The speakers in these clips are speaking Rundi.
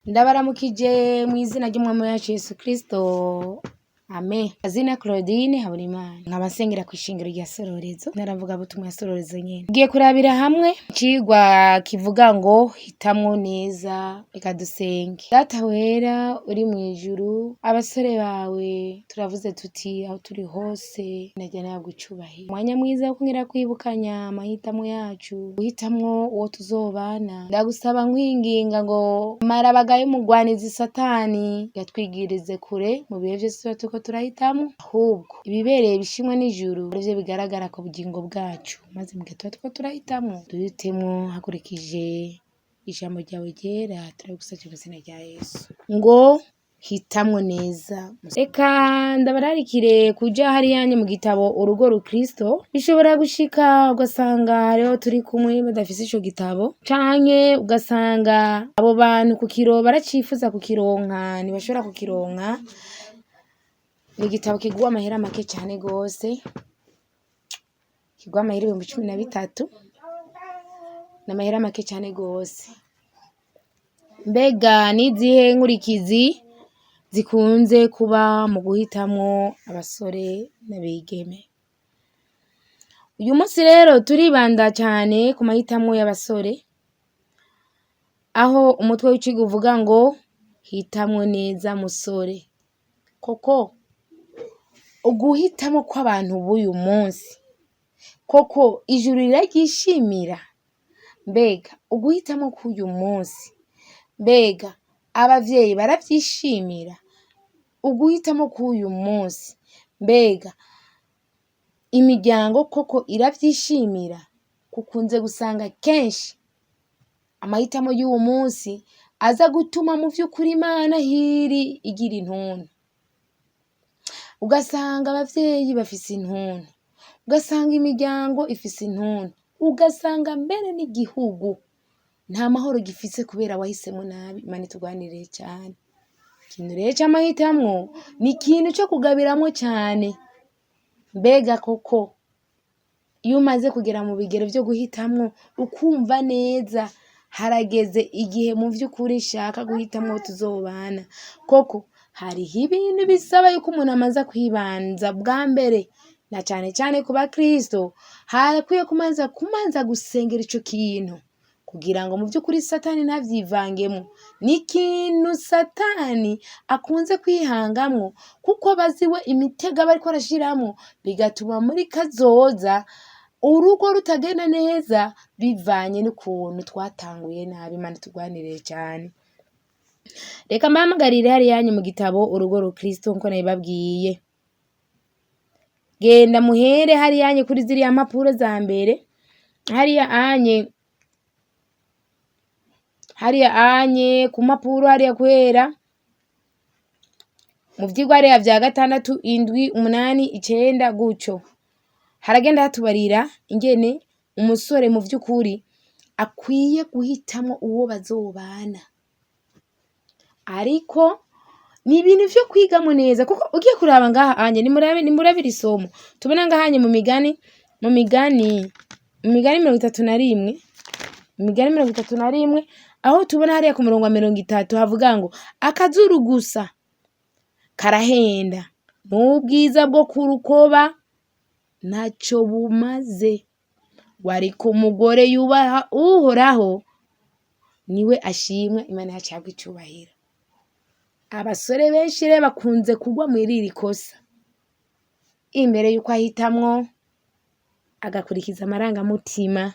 Ndabaramukije mw'izina ry'umwami wacu Yesu Kristo. Amen. Azina Claudine Habonimana. Nkaba nsengera kw'ishengero rya Sororezo, ntara butumwa ya Sororezo nyene. Tugiye kurabira hamwe icigwa kivuga ngo hitamwo neza, reka dusenge. Data wera uri mw'ijuru, abasore bawe turavuze tuti aho turi hose najya nahabwa icubahiro. Umwanya mwiza wo kongera kwibukanya amahitamo yacu, guhitamwo uwo tuzobana. Ndagusaba nkwinginga ngo marabaga y'umugwanizi Satani yatwigirize kure mu bihe vyose tuba turiko turahitamwo, ahubwo ibibereye bishimwa n'ijuru arivyo bigaragara ku bugingo bwacu, maze mu gihe tuba turiko turahitamwo duhitemwo hakurikije ijambo ryawe ryera. Turabigusavye mw'izina rya Yesu. Ngo hitamwo neza. Reka ndabararikire kuja hariya mu gitabo Urugo Rukristo. Bishobora gushika ugasanga hariho turi kumwe badafise ico gitabo, canke ugasanga abo bantu kukiro baracifuza kukironka, ntibashobora kukironka. Ni igitabo kigurwa amahera make cane gose, kigurwa amahera 13,000, ni amahera make cane gose. Mbega nizihe nkurikizi zikunze kuba mu guhitamwo abasore n'abigeme? Uyu musi rero turibanda cane ku mahitamwo y'abasore, aho umutwe w'icigwa uvuga ngo hitamwo neza musore. Koko uguhitamwo kw'abantu b'uyu munsi, koko ijuru riraryishimira? Mbega uguhitamwo kw'uyu munsi, mbega abavyeyi baravyishimira? Uguhitamwo kw'uyu munsi, mbega imiryango koko iravyishimira? Kukunze gusanga kenshi amahitamo y'uwu munsi aza gutuma mu vy'ukuri Imana hiri igira intuntu, ugasanga abavyeyi bafise intuntu, ugasanga imiryango ifise intuntu, ugasanga mbere n'igihugu nta mahoro gifise kubera wahisemwo nabi. Imana itugwanirire cane. Ikintu rero c'amahitamwo ni ikintu co kugabiramwo cane. Mbega koko iyo umaze kugera mu bigero vyo guhitamwo, ukumva neza harageze igihe mu vy'ukuri nshaka guhitamwo uwo tuzobana, koko hariho ibintu bisaba yuko umuntu amaza kwibanza bwa mbere, na cane cane ku bakristo harakwiye kumanza gusengera ico kintu kugira ngo mu vy'ukuri Satani ntavyivangemwo. Ni ikintu Satani akunze kwihangamwo, kuko aba azi we imitego aba ariko arashiramwo, bigatuma muri kazoza urugo rutagenda neza bivanye n'ukuntu twatanguye nabi. Imana itugwanirire cane. Reka mbahamagarire hariya mu gitabo Urugo Rukristo nkuko nabibabwiye. Genda muhere hariya kuri ziriya mpapuro za mbere, hariya anye hariya anye ku mpapuro hariya guhera mu vyigwa hariya vya gatandatu, indwi, umunani, icenda gutyo. Haragenda hatubarira ingene umusore mu vy'ukuri akwiye guhitamwo uwo bazobana. Ariko ni ibintu vyo kwigamwo neza, kuko ugiye kuraba ngaha anye, nimurabe iri somo tubona ngaha anye mu migani 31, imigani 31, aho tubona hariya ku murongo wa 30 havuga ngo akazuru gusa karahenda, n'ubwiza bwo ku rukoba ntaco bumaze, ariko umugore yubaha Uhoraho niwe ashimwa. Imana yacu ihabwe icubahiro. Abasore benshi rero bakunze kugwa muri iri kosa, imbere yuko ahitamwo agakurikiza amarangamutima.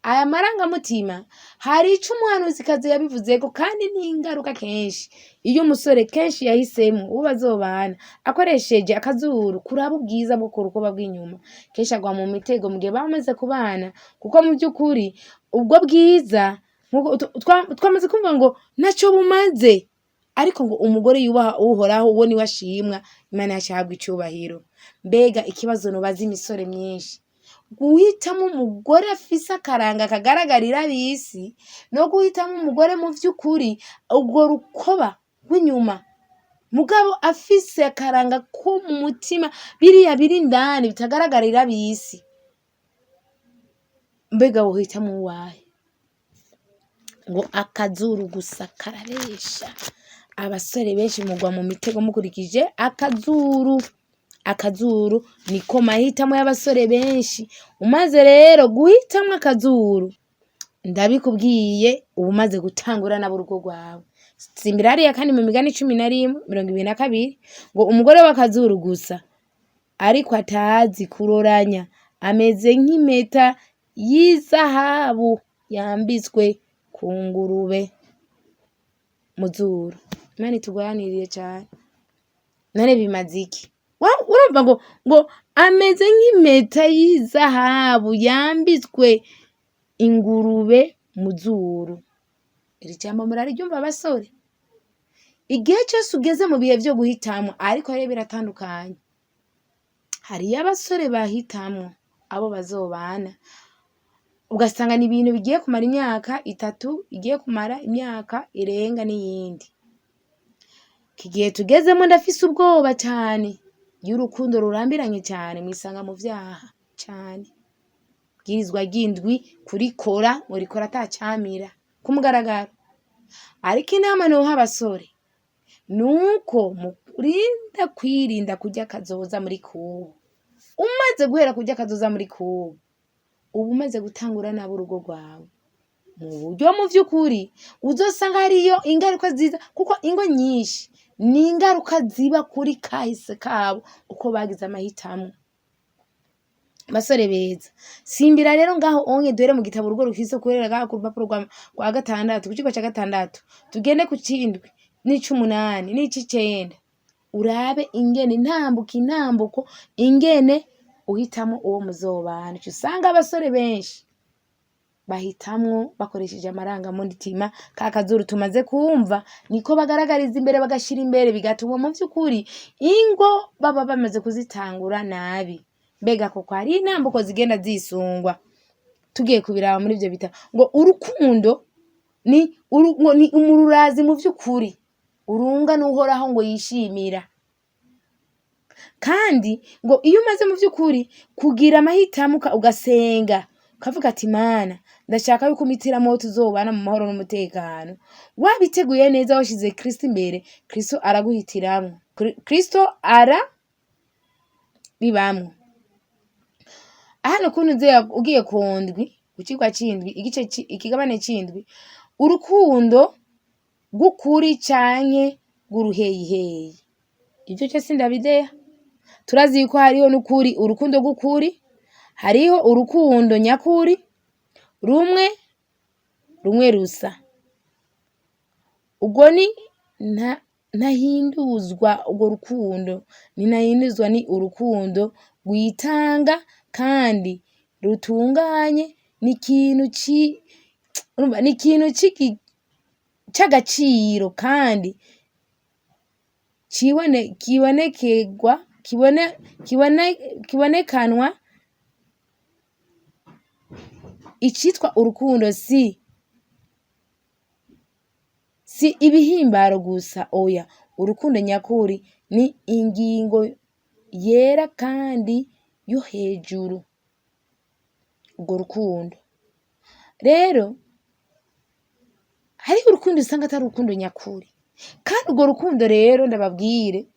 Aya marangamutima hari ico umuhanuzikazi yabivuzeko, kandi n'ingaruka kenshi iyo umusore kenshi yahisemwo uwo bazobana akoresheje akazuru kuraba ubwiza bwo ku rukoba bw'inyuma, kenshi agwa mu mitego mu gihe bamaze kubana, kuko mu vy'ukuri ubwo bwiza twamaze kumva ngo ntaco bumaze, ariko ngo umugore yubaha Uhoraho uwo niwe ashimwa. Imana yacu ihabwe icubahiro. Mbega ikibazo nobaza imisore myinshi: guhitamwo umugore afise akaranga kagaragarira ab'isi, no guhitamwo umugore mu vy'ukuri urwo rukoba rw'inyuma mugabo afise akaranga ko mu mutima, biriya biri indani bitagaragarira ab'isi, mbega wohitamwo uwahe? Ngo akazuru gusa karabesha. Abasore benshi mugwa mu mitego mukurikije akazuru. Akazuru niko mahitamo y'abasore benshi. Umaze rero guhitamwo akazuru, ndabikubwiye, uba umaze gutangura nabo urugo rwawe. Simbira hariya kandi mu Migani 11:22 ngo umugore w'akazuru gusa ariko atazi kuroranya ameze nk'impeta y'izahabu yambitswe ku ngurube mu zuru. Imana itugwanirire cane. None bimaze iki? Urumva ngo ameze nk'impeta y'izahabu yambitswe ingurube mu zuru. Iri jambo murariryumva basore? Igihe cose ugeze mu bihe vyo guhitamwo, ariko rero biratandukanye. Hariyo abasore bahitamwo abo bazobana, ugasanga ni ibintu bigiye kumara imyaka 3, igiye kumara imyaka irenga n'iyindi. Iki gihe tugezemwo ndafise ubwoba cane, iyo urukundo rurambiranye cane mwisanga mu vyaha cane. Ibwirizwa ry'indwi kurikora murikora atacamira ku mugaragaro. Ariko inama noha abasore nuko murinda kwirinda kurya akazoza muri kubu. Umaze guhera kurya akazoza muri kubu, uba umaze gutangura nabi urugo rwawe. Mu buryo mu vy'ukuri uzosanga hariyo ingaruka ziza, kuko ingo nyinshi ni ingaruka ziba kuri kahise kabo uko bagize amahitamo. Basore beza, simbira rero ngaho onye duhere mu gitabo Urugo Rukristo guhera ngaho ku rupapuro rwa gatandatu, ku cigwa ca gatandatu, tugende ku c'indwi n'ic'umunani n'ic'icenda, urabe ingene intambuko intambuko ingene uhitamo uwo muzobana. Uca usanga abasore benshi bahitamwo bakoresheje amarangamutima, ka kazuru tumaze kumva niko bagaragariza imbere, bagashira imbere, bigatuma mu vy'ukuri ingo baba bamaze kuzitangura nabi. Mbega koko hariho intambuko zigenda zisungwa tugiye kubiraba muri ivyo bitabo? Ngo urukundo ni ngo ni umururazi mu vy'ukuri urunga n'Uhoraho ngo yishimira. Kandi ngo iyo umaze mu vy'ukuri kugira amahitamo, ugasenga ukavuga ati: "Mana, ndashaka yuko umpitiramo uwo tuzobana mu mahoro n'umutekano", wabiteguye neza, washize Kristo imbere, Kristo araguhitiramwo, Kristo ara bibamwo. Hano kuntu ugiye ku ndwi, ku cigwa c'indwi, igice ikigabane c'indwi, urukundo rw'ukuri canke rw'uruheyiheyi. Ivyo co sindabideha. Turazi yuko hariho n'ukuri, urukundo rw'ukuri, hariho urukundo nyakuri, rumwe rumwe rusa. Urwo ni ntahinduzwa, urwo rukundo ni ntahinduzwa, ni urukundo rwitanga kandi rutunganye, ni ikintu urumva ni ikintu c'agaciro kandi kibonekegwa kibonekanwa. Icitwa urukundo si ibihimbaro gusa, oya, urukundo nyakuri ni ingingo yera kandi yo hejuru. Urwo rukundo rero, hariho urukundo usanga atari urukundo nyakuri. Kandi urwo rukundo rero, ndababwire,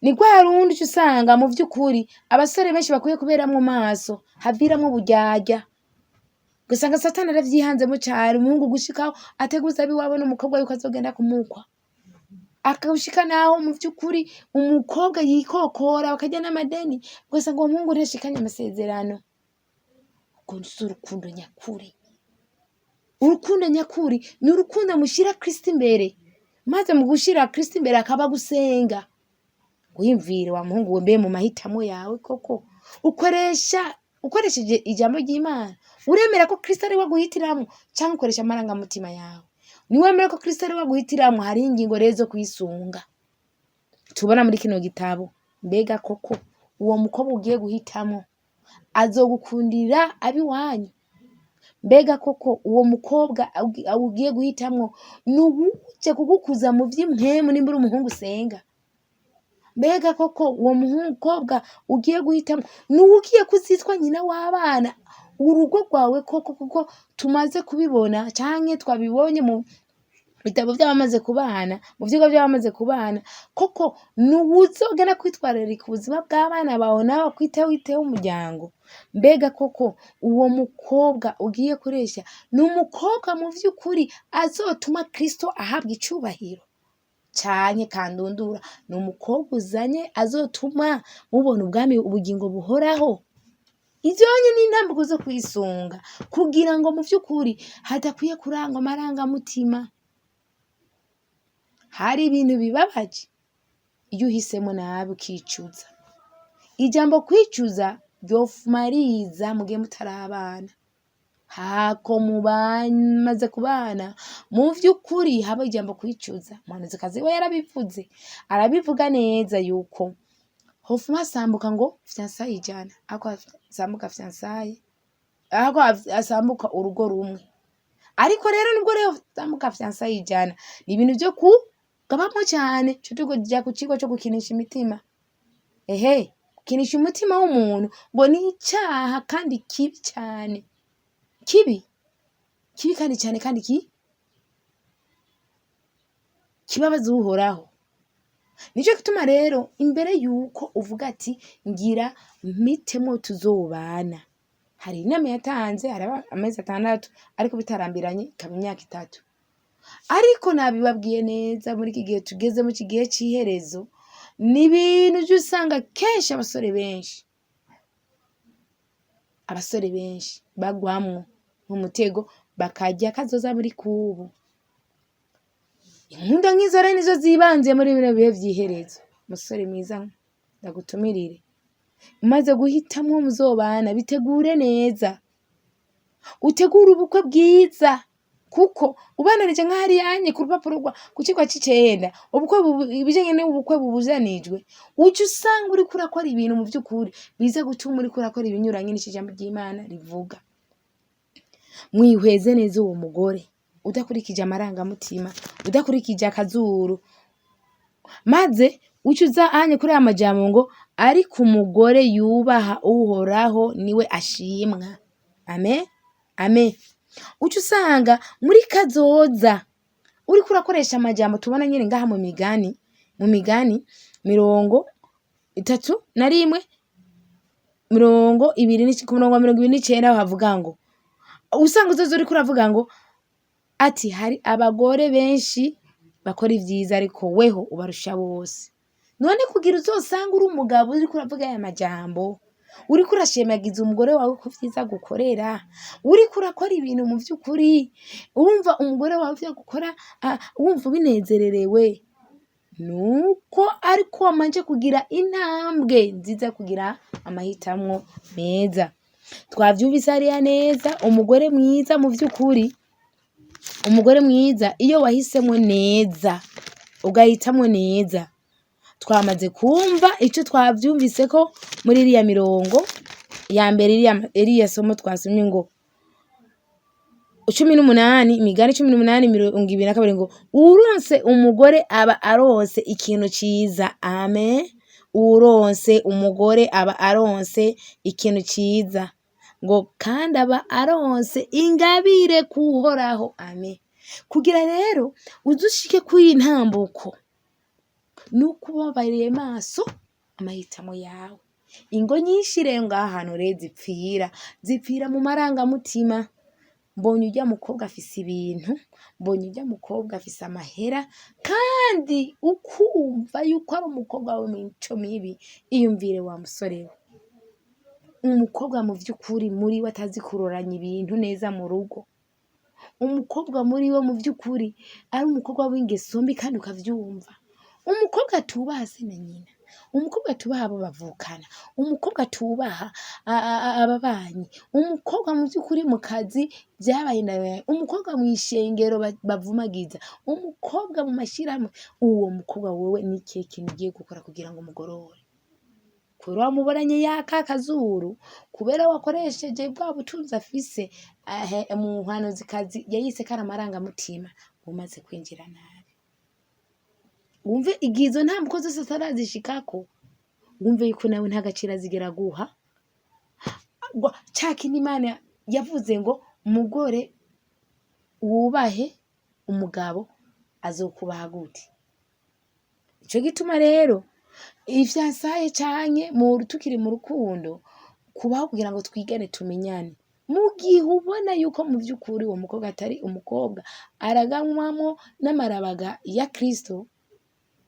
ni rwa rundi uca usanga mu vy'ukuri abasore benshi bakwiye kuberamwo maso, haviramwo uburyarya, ugasanga Satani aravyihanzemo cane. Umuhungu gushikaho ateguza abiwabo n'umukobwa yuko azogenda kumukwa, akagushika naho mu vy'ukuri umukobwa yikokora bakarya n'amadeni, ugasanga uwo muhungu ntashikanye amasezerano. Urwo si urukundo nyakuri. Urukundo nyakuri ni urukundo mushira Kristo imbere, maze mu gushira Kristo imbere akaba gusenga. Wiyumvire wa muhungu we, mbe mu mahitamo yawe koko ukoresha ukoresheje ijambo ry'Imana? Uremera ko Kristo ari we aguhitiramwo, canke ukoresha amarangamutima yawe? Niwemera ko Kristo ari we aguhitiramwo, hariho ingingo rero zo kwisunga tubona muri kino gitabo. Mbega koko uwo mukobwa ugiye guhitamwo azogukundira ab'iwanyu? Mbega koko uwo mukobwa ugiye guhitamwo ni uwuje kugukuza mu vy'impwemu, nimba uri umuhungu usenga? Mbega koko uwo mukobwa ugiye guhitamwo ni uwugiye kuzitwa nyina w'abana? Urugo rwawe koko, kuko tumaze kubibona canke twabibonye mu bitabo vy'abamaze kubana, mu vyigwa vy'abamaze kubana, koko nuwuzogenda kwitwararika ubuzima bw'abana bawe, nawe akwiteho, witeho umuryango? Mbega koko uwo mukobwa ugiye kuresha ni umukobwa mu vy'ukuri azotuma Kristo ahabwa icubahiro, canke kandundura ni umukobwa uzanye azotuma mubona ubwami, ubugingo buhoraho? Ivyo ni intambuko zo kwisunga kugira ngo mu vy'ukuri hadakwiye kurangwa amarangamutima. Hari ibintu bibabaje iyo uhisemo nabi ukicuza. Ijambo kwicuza ryofuma riza mugihe mutarabana, hako mumaze kubana mu vy'ukuri haba ijambo kwicuza. Umuhanuzikazi we yarabivuze, arabivuga neza yuko hofuma hasambuka ngo fiançailles 100, ako hasambuka fiançailles, ako hasambuka urugo rumwe. Ariko rero nubwo rero hasambuka fiançailles 100, ni ibintu vyo kugabamwo cane. Co tuja ku cigwa co gukinisha imitima. Ehe, gukinisha umutima w'umuntu ngo ni icaha kandi kibi cane, kibi kibi kandi cane, kandi kibabaza Uhoraho. Nico gituma rero imbere yuko uvuga ati ngira mpitemwo tuzobana, hari inama yatanze, haraba amezi 6, ariko bitarambiranye ikaba imyaka 3. Ariko nabibabwiye neza, muri iki gihe tugezemo, iki gihe c'iherezo, ni ibintu ujya usanga kenshi abasore benshi bagwamwo nk'umutego, bakarya kazoza muri kubu. Inkundo nk'izo rero nizo zibanze muri bino bihe vy'iherezo. Musore mwiza, ndagutumirire, umaze guhitamwo muzobana, bitegure neza, utegure ubukwe bwiza, kuko ubandanije nk'ahariyanye ku rupapuro rwa ku cigwa c'icenda, ubukwe ibijanye n'ubukwe bubuzanijwe, uca usanga uriko urakora ibintu mu vy'ukuri biza gutuma uriko urakora ibinyuranye n'ico ijambo ry'Imana rivuga. Mwihweze neza uwo mugore, udakurikije amarangamutima, udakurikije akazuru, maze uca uza anye kuri aya majambo ngo: "Ariko umugore yubaha Uhoraho niwe ashimwa." Amen, amen. Uca usanga muri kazoza uriko urakoresha amajambo tubona nyene ngaha mu Migani 31, 20, ku murongo wa 29, aho havuga ngo usanga uzoza uriko uravuga ngo ati: "Hari abagore benshi bakora ivyiza, ariko weho ubarusha bose." None kugira uzosanga uri umugabo uriko uravuga aya majambo, uriko urashemagiza umugore wawe ku vyiza agukorera, uriko urakora ibintu mu vy'ukuri wumva umugore wawe ivyo agukora wumva ubinezererewe, nuko ariko wamanje kugira intambwe nziza yo kugira amahitamwo meza. Twavyumvise hariya neza, umugore mwiza mu vy'ukuri, umugore mwiza iyo wahisemwo neza, ugahitamwo neza. Twamaze kumva ico twavyumvise ko muri iriya mirongo ya mbere, iriya somo twasomye ngo 18, Imigani 18 22 ngo: "Uwuronse umugore aba aronse ikintu ciza." Amen. Uwuronse umugore aba aronse ikintu ciza, ngo kandi aba aronse ingabire k'Uhoraho. Amen. Kugira rero uze ushike kuriyi ntambuko, nuko uba wabereye maso amahitamo yawe. Ingo nyinshi rero ngaha hantu rero zipfira mu marangamutima. Mbonye urya mukobwa afise ibintu, mbonye urya mukobwa afise amahera, kandi ukumva yuko ari umukobwa w'imico mibi. Iyumvire wa musore we, umukobwa mu vy'ukuri muri we atazi kuroranya ibintu neza mu rugo, umukobwa muri we mu vy'ukuri ari umukobwa w'ingeso mbi kandi ukavyumva, umukobwa atubaha se na nyina, umukobwa atubaha abo bavukana, umukobwa atubaha ababanyi, umukobwa mu vy'ukuri mu kazi vyabaye ndabaye, umukobwa mw'ishengero bavumagiza, umukobwa mu mashirahamwe. Uwo mukobwa wewe ni ikihe kintu ugiye gukora kugira ngo umugorore? Kubera wamubonanye yaka akazuru, kubera wakoresheje bwa butunzi afise, umuhanuzikazi yayise ko ari amarangamutima, umaze kwinjira nabi. Wumve igihe izo ntambuko zose atarazishikako, wumve yuko nawe nta gaciro azigera aguha. Ca kindi Imana Yavuze ngo mugore wubahe umugabo azokubaha gute? Nico gituma rero ivyasaye canke tukiri mu rukundo kubaho kugira ngo twigane tumenyane. Mu gihe ubona yuko mu vy'ukuri uwo mukobwa atari umukobwa araganwamwo n'amarabaga ya Kristo,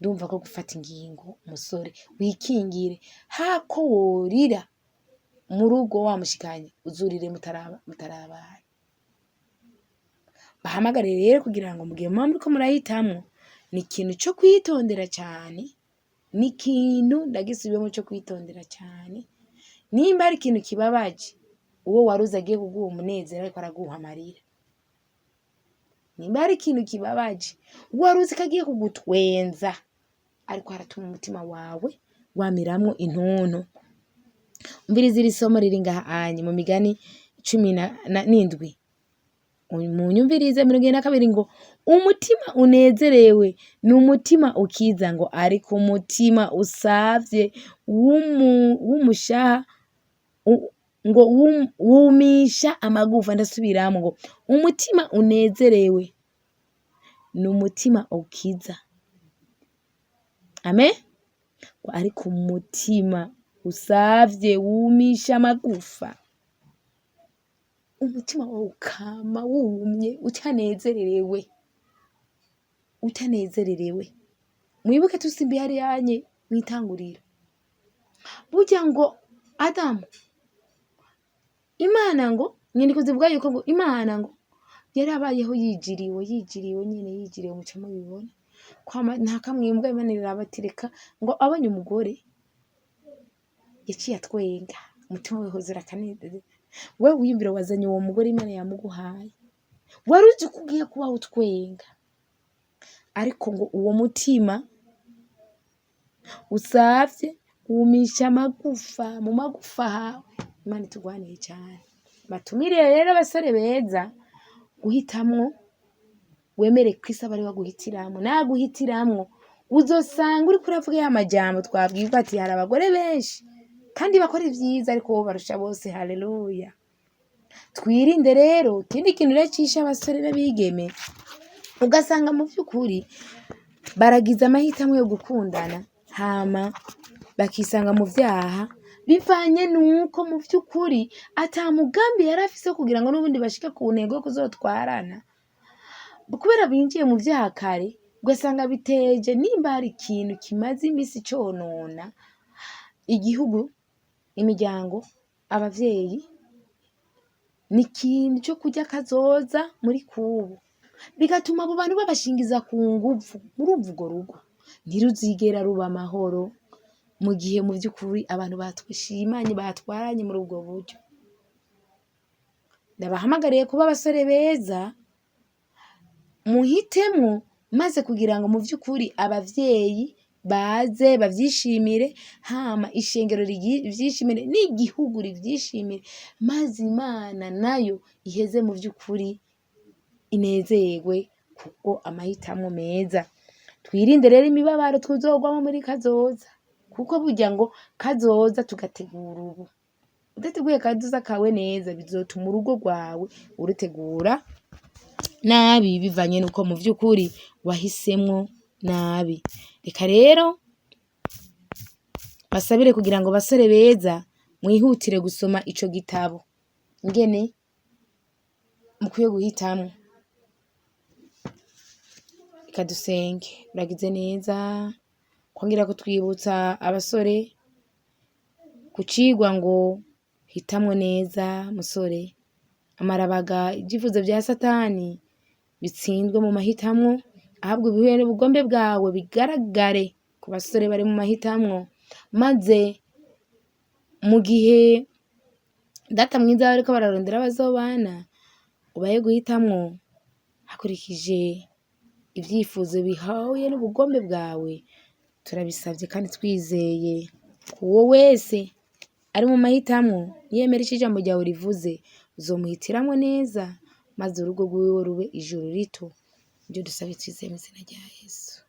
ndumva ko gufata ingingo musore wikingire, hako worira mu rugo wamushikanye uzurire mutarabana. Bahamagare rero kugira ngo mugihe muba muriko murahitamwo, ni ikintu co kwitondera cane, ni ikintu ndagisubiyemwo co kwitondera cane. Nimba hari ikintu kibabaje, uwo waruzi agiye kuguha umunezero ariko araguha amarira. Nimba hari ikintu kibabaje, uwo waruzi ko agiye kugutwenza ariko aratuma umutima wawe wamiramwo intuntu. Umviriza iri somo riri ngaha anye mu migani 17, munyumvirize 22 ngo umutima unezerewe ni umutima ukiza, ngo ariko umutima usavye w'umushaha ngo wumisha amagufa. Ndasubiramwo ngo umutima unezerewe ni umutima ukiza, amen, ngo ariko umutima usavye wumisha amagufa. Umutima wawe ukama wumye utanezererewe, utanezererewe. Mwibuke tusimbiye hariyanye mw'itanguriro, burya ngo Adamu, Imana ngo inyandiko zivuga yuko ngo Imana ngo yarabayeho yijiriwe, yijiriwe nyene yijiriwe, muca mubibona kwama nta kamwembwa. Imana iraraba ati reka, ngo abonye umugore yaciye atwenga, umutima we hozera akanezero. We wiyumvira wazanye uwo mugore Imana yamuguhaye, wari uzi ko ugiye kubaho utwenga, ariko ngo uwo mutima usavye wumisha amagufa, mu magufa hawe. Imana itugwanire cane. Batumire rero abasore beza guhitamwo, wemere Kristo abe ariwe aguhitiramwo. Naguhitiramwo uzosanga uriko uravuga ya majambo twabwirwa ati hari abagore benshi kandi bakora ivyiza, ariko wowe barusha bose. Haleluya. Twirinde rero ikindi kintu rero cishe abasore n'abigeme, ugasanga mu vy'ukuri baragize amahitamo yo gukundana, hama bakisanga mu vyaha bivanye nuko mu vy'ukuri ata mugambi yari afise kugira ngo n'ubundi bashike ku ntego yo kuzotwarana. Kubera binjiye mu vyaha kare, ugasanga biteje nimba hari ikintu kimaze imisi conona igihugu, imiryango, abavyeyi, ni ikintu co kurya kazoza muri kubu, bigatuma abo bantu babashingiza ku nguvu. Murumva urwo rugo ntiruzigera ruba amahoro mu gihe mu vy'ukuri abantu batwishimanye batwaranye muri ubwo buryo. Ndabahamagariye kuba abasore beza, muhitemwo maze kugira ngo mu vy'ukuri abavyeyi baze bavyishimire, hama ishengero rivyishimire n'igihugu rivyishimire, maze Imana nayo iheze mu vy'ukuri inezerwe kubwo amahitamwo meza. Twirinde rero imibabaro tuzogwamwo muri kazoza, kuko burya ngo kazoza tugategura ubu. Udateguye kazoza kawe neza bizotuma urugo rwawe urutegura nabi, bivanye nuko mu vy'ukuri wahisemwo nabi. Reka rero basabire kugira ngo basore beza mwihutire gusoma ico gitabo ingene mukwiye guhitamwo. Reka dusenge. Uragize neza kongera kutwibutsa abasore ku cigwa ngo hitamwo neza musore, amarabaga ivyifuzo vya satani bitsindwe mu mahitamwo, ahubwo ibihuye n'ubugombe bwawe bigaragare ku basore bari mu mahitamwo, maze mu gihe data mwiza bariko bararondera abazobana, ubahe guhitamwo hakurikije ivyifuzo bihuye n'ubugombe bwawe. Turabisavye kandi twizeye uwo wese ari mu mahitamwo niyemera ico ijambo ryawe rivuze, uzomuhitiramwo neza, maze urugo rwiwe rube ijuru rito. Nivyo dusabye twizeye mw'izina rya Yesu.